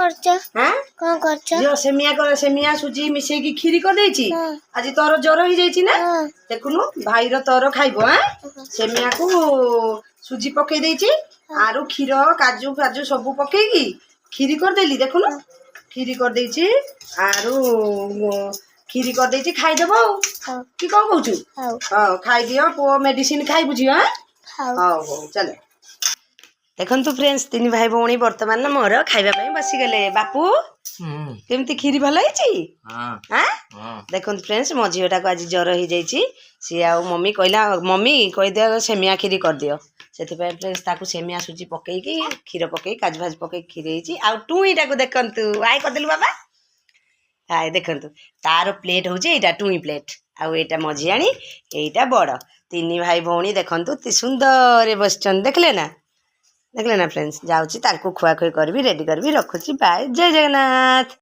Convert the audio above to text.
କରୁଛ? ହାଁ? କଣ କରୁଛ? ଝିଅ, ସେମିଆ କର, ସେମିଆ ସୁଜି ମିଶେଇକି କ୍ଷୀରି କରିଦେଇଛି। ହଁ। ଆଜି ତୋର ଜ୍ୱର ହେଇଯାଇଛି ନା? ହଁ। ଦେଖୁନୁ, ଭାଇର ତୋର ଖାଇବ। ଆଁ, ସେମିଆକୁ ସୁଜି ପକେଇ ଦେଇଛି, ଆରୁ କ୍ଷୀର, କାଜୁ ଫାଜୁ ସବୁ ପକେଇକି କ୍ଷୀରି କରିଦେଲି। ଦେଖୁନୁ, କ୍ଷୀରି କରିଦେଇଛି, ଆରୁ କ୍ଷୀରି କରିଦେଇଛି, ଖାଇଦବ ଆଉ। ହଉ। କି କଣ କହୁଛୁ? ହଉ। ହଉ, ଖାଇଦିଅ ପୁଅ, ମେଡିସିନ ଖାଇବୁ ଝିଅ, ଆଁ? ହଉ। ହଉ ହଉ, ଚାଲ। ଦେଖନ୍ତୁ ଫ୍ରେଣ୍ଡସ୍, ତିନି ଭାଇ ଭଉଣୀ ବର୍ତ୍ତମାନ ମୋର ଖାଇବା ପାଇଁ ବସିଗଲେ। ବାପୁ, କେମିତି କ୍ଷୀରି, ଭଲ ହେଇଛି? ଆଁ, ଦେଖନ୍ତୁ ଫ୍ରେଣ୍ଡସ୍, ମୋ ଝିଅଟାକୁ ଆଜି ଜ୍ୱର ହେଇଯାଇଛି। ସିଏ ଆଉ ମମି କହିଲା, ମମି କହିଦିଅ, ସେମିଆ କ୍ଷୀରି କରିଦିଅ। ସେଥିପାଇଁ ଫ୍ରେଣ୍ଡସ୍, ତାକୁ ସେମିଆ ସୁଜି ପକେଇକି, କ୍ଷୀର ପକେଇକି, କାଜୁ ଫାଜୁ ପକେଇକି କ୍ଷୀରି ହେଇଛି। ଆଉ ଟୁଇଁଟାକୁ ଦେଖନ୍ତୁ। ହାଇ କରିଦେଲୁ ବାବା, ହାଇ। ଦେଖନ୍ତୁ, ତାର ପ୍ଲେଟ୍ ହେଉଛି ଏଇଟା, ଟୁଇଁ ପ୍ଲେଟ୍। ଆଉ ଏଇଟା ମଝିଆଣି, ଏଇଟା ବଡ଼। ତିନି ଭାଇ ଭଉଣୀ ଦେଖନ୍ତୁ, ଅତି ସୁନ୍ଦରରେ ବସିଛନ୍ତି। ଦେଖିଲେ ନା? ଦେଖିଲେ ନା ଫ୍ରେଣ୍ଡସ୍? ଯାଉଛି, ତାଙ୍କୁ ଖୁଆଖୁଇ କରିବି, ରେଡ଼ି କରିବି। ରଖୁଛି, ବାଏ, ଜୟ ଜଗନ୍ନାଥ।